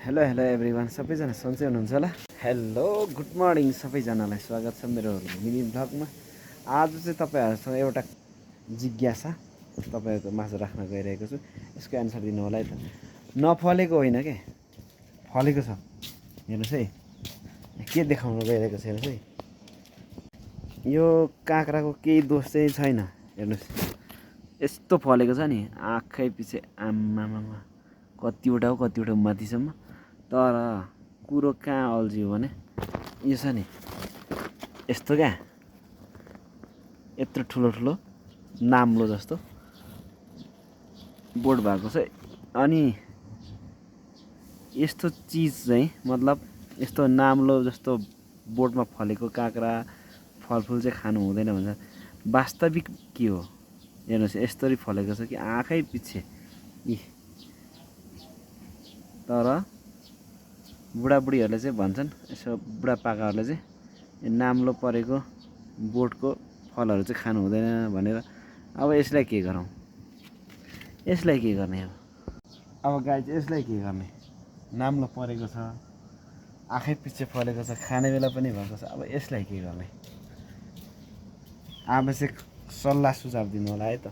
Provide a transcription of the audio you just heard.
Hello hello everyone, सबैजना सन्चै हुनुहुन्छ होला। हेलो गुड मर्निङ सबैजनालाई, स्वागत छ मेरो मिनी भ्लगमा। आज चाहिँ तपाईँहरूसँग एउटा जिज्ञासा तपाईँहरूको माझ राख्न गइरहेको छु। यसको एन्सर दिनु होला है त। नफलेको होइन के, फलेको छ। हेर्नुहोस् है, के देखाउनु गइरहेको छ हेर्नुहोस् है। यो काँक्राको केही दोष चाहिँ छैन। हेर्नुहोस् यस्तो फलेको छ नि, आँखै पछि आम्मामा कतिवटा हो, कतिवटा माथिसम्म। तर कुरो कहाँ अल्झियो भने यो छ नि, यस्तो क्या, यत्रो ठुलो ठुलो नाम्लो जस्तो बोट भएको छ। अनि यस्तो चिज चाहिँ मतलब यस्तो नाम्लो जस्तो बोटमा फलेको काँक्रा फलफुल चाहिँ खानु हुँदैन भन्छ। वास्तविक के हो हेर्नुहोस्, यस्तरी फलेको छ कि आँखै पछि। तर बुढाबुढीहरूले चाहिँ भन्छन्, यसो बुढापाकाहरूले चाहिँ नाम्लो परेको बोटको फलहरू चाहिँ खानु हुँदैन भनेर। अब यसलाई के गरौँ, यसलाई के गर्ने अब गाई चाहिँ यसलाई के गर्ने। नाम्लो परेको छ, आँखै पछि फलेको छ, खाने बेला पनि भएको छ। अब यसलाई के गर्ने, आवश्यक सल्लाह सुझाव दिनु होला है त।